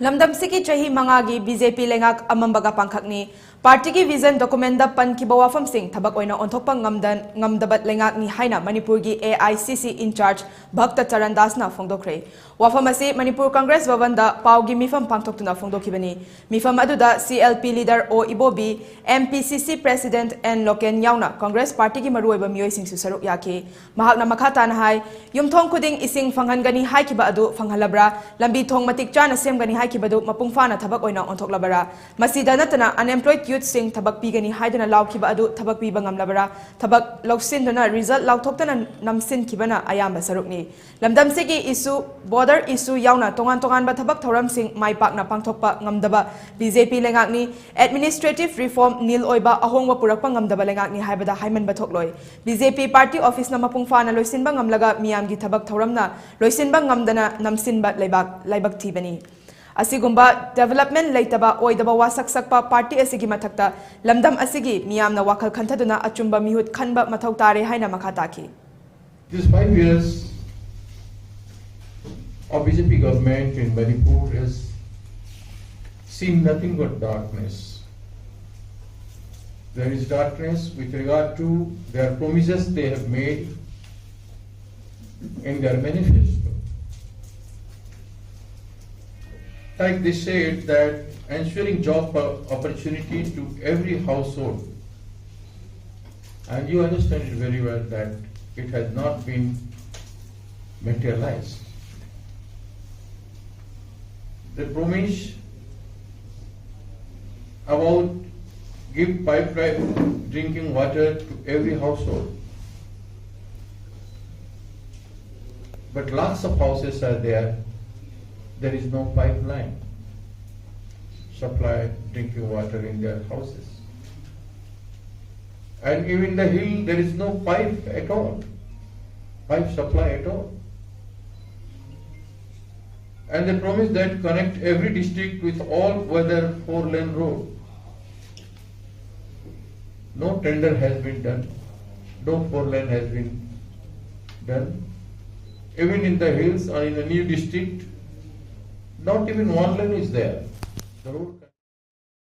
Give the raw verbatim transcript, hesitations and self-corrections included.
ꯂꯝꯗꯝꯁꯤꯒꯤ ꯆꯍꯤ ꯃꯉꯥꯒꯤ B J ꯄꯤ ꯂꯩꯉꯥꯛ ꯑꯃꯝꯕꯒ ꯄꯥꯡꯈꯛꯅꯤ꯫ ꯄꯥꯔꯇꯤꯒꯤ ꯚꯤꯖꯟ ꯗꯣꯀꯨꯃꯦꯟꯗ ꯄꯟꯈꯤꯕ ꯋꯥꯐꯝꯁꯤꯡ ꯊꯕꯛ ꯑꯣꯏꯅ ꯑꯣꯟꯊꯣꯛꯄ ꯉꯝꯗ-, ꯉꯝꯗꯕ ꯂꯩꯉꯥꯛꯅꯤ ꯍꯥꯏꯅ ꯃꯅꯤꯄꯨꯔꯒꯤ ꯑꯦ ꯑꯥꯏ ꯁꯤ ꯁꯤ ꯏꯟꯆꯥꯔꯖ ꯚꯛꯇ ꯆꯔꯟ ꯗꯥꯁꯅ ꯐꯣꯡꯗꯣꯛꯈ꯭ꯔꯦ꯫ ꯋꯥꯐꯝ ꯑꯁꯤ ꯃꯅꯤꯄꯨꯔ ꯀꯪꯒ꯭ꯔꯦꯁ ꯚꯕꯟꯗ ꯄꯥꯎꯒꯤ ꯃꯤꯐꯝ ꯄꯥꯡꯊꯣꯛꯇꯨꯅ ꯐꯣꯡꯗꯣꯛꯈꯤꯕꯅꯤ꯫ ꯃꯤꯐꯝ ꯑꯗꯨꯗ ꯁꯤ ꯑꯦꯜ ꯄꯤ ꯂꯤꯗꯔ ꯑꯣ ꯏꯕꯣꯕꯤ, ꯑꯦꯝ ꯄꯤ ꯁꯤ ꯁꯤ ꯄ꯭ꯔꯦꯁꯤꯗꯦꯟꯠ ꯑꯦꯟ ꯂꯣꯀꯦꯟ ꯌꯥꯎꯅ ꯀꯪꯒ꯭ꯔꯦꯁ ꯄꯥꯔꯇꯤꯒꯤ ꯃꯔꯨꯑꯣꯏꯕ ꯃꯤꯑꯣꯏꯁꯤꯡꯁꯨ ꯁꯔꯨꯛ ꯌꯥꯈꯤ꯫ ꯃꯍꯥꯛꯅ ꯃꯈꯥ ꯇꯥꯅ ꯍꯥꯏ, ꯌꯨꯝꯊꯣꯡ ꯈꯨꯗꯤꯡ ꯏꯁꯤꯡ ꯐꯪꯍꯟꯒꯅꯤ ꯍꯥꯏꯈꯤꯕ ꯑꯗꯨ ꯐꯪꯍꯜꯂꯕ꯭ꯔꯥ? ꯂꯝꯕꯤ ꯊꯣꯡ ꯃꯇꯤꯛ ꯆꯥꯅ ꯁꯦꯝꯒꯅꯤ ꯍꯥꯏꯈꯤꯕꯗꯨ ꯃꯄꯨꯡ ꯐꯥꯅ ꯊꯕꯛ ꯑꯣꯏꯅ ꯑꯣꯟꯊꯣꯛꯂꯕꯔꯥ? ꯃꯁꯤꯗ ꯅꯠꯇꯅ unemployed youthꯁꯤꯡ ꯊꯕꯛ ꯄꯤꯒꯅꯤ ꯍꯥꯏꯗꯨꯅ ꯂꯥꯎꯈꯤꯕ ꯑꯗꯨ ꯊꯕꯛ ꯄꯤꯕ ꯉꯝꯂꯕꯔꯥ? ꯊꯕꯛ ꯂꯧꯁꯤꯟꯗꯨꯅ result ꯂꯥꯎꯊꯣꯛꯇꯅ ꯅꯝꯁꯤꯟꯈꯤꯕꯅ ꯑꯌꯥꯝꯕ ꯁꯔꯨꯛꯅꯤ꯫ ꯂꯝꯗꯝꯁꯤꯒꯤ issue, border issue ꯌꯥꯎꯅ ꯇꯣꯉꯥꯟ ꯇꯣꯉꯥꯟꯕ ꯊꯕꯛ ꯊꯧꯔꯝꯁꯤꯡ ꯃꯥꯏ ꯄꯥꯛꯅ ꯄꯥꯡꯊꯣꯛꯄ ꯉꯝꯗꯕ ꯕꯤ ꯖꯦ ꯄꯤ ꯂꯩꯉꯥꯛꯅꯤ꯫ Administrative reform ꯅꯤꯜ ꯑꯣꯏꯕ ꯑꯍꯣꯡꯕ ꯄꯨꯔꯛꯄ ꯉꯝꯗꯕ ꯂꯩꯉꯥꯛꯅꯤ ꯍꯥꯏꯕꯗ ꯍꯥꯏꯃꯟꯕ ꯊꯣꯛꯂꯣꯏ꯫ ꯕꯤ ꯖꯦ ꯄꯤ ꯄꯥꯔꯇꯤ ꯑꯣꯐꯤꯁꯅ ꯃꯄꯨꯡ ꯐꯥꯅ ꯂꯣꯏꯁꯤꯟꯕ ꯉꯝꯂꯒ ꯃꯤꯌꯥꯝꯒꯤ ꯊꯕꯛ ꯊꯧꯔꯝꯅ ꯂꯣꯏꯁꯤꯟꯕ ꯉꯝꯗꯅ ꯅꯝꯁꯤꯟꯕ ꯂꯩꯕꯥꯛ, ꯂꯥꯏꯕꯛ ꯊꯤꯕꯅꯤ꯫ ꯑꯁꯤꯒꯨꯝꯕ development ꯂꯩꯇꯕ, ꯑꯣꯏꯗꯕ ꯋꯥꯁꯛ ꯁꯛꯄ ꯄꯥꯔꯇꯤ ꯑꯁꯤꯒꯤ ꯃꯊꯛꯇ ꯂꯝꯗꯝ ꯑꯁꯤꯒꯤ ꯃꯤꯌꯥꯝꯅ ꯋꯥꯈꯜ ꯈꯟꯊꯗꯨꯅ ꯑꯆꯨꯝꯕ ꯃꯤꯍꯨꯠ ꯈꯟꯕ ꯃꯊꯧ ꯇꯥꯔꯦ ꯍꯥꯏꯅ ꯃꯈꯥ ꯇꯥꯈꯤ꯫ These five years of B J P government in Manipur has seen nothing but darkness. There is darkness with regard to their promises they have made in their manifesto. Like they said that ensuring job opportunity to every household, and you understand it very well that it has not been materialized. The promise about give pipeline drinking water to every household, but lakhs of houses are there, there is no pipeline supply drinking water in their houses. And even the hill, there is no pipe at all, pipe supply at all. And they promise that connect every district with all weather four lane road. No tender has been done, no four lane has been done. Even in the hills or in the new district, Not even one lane is there. The road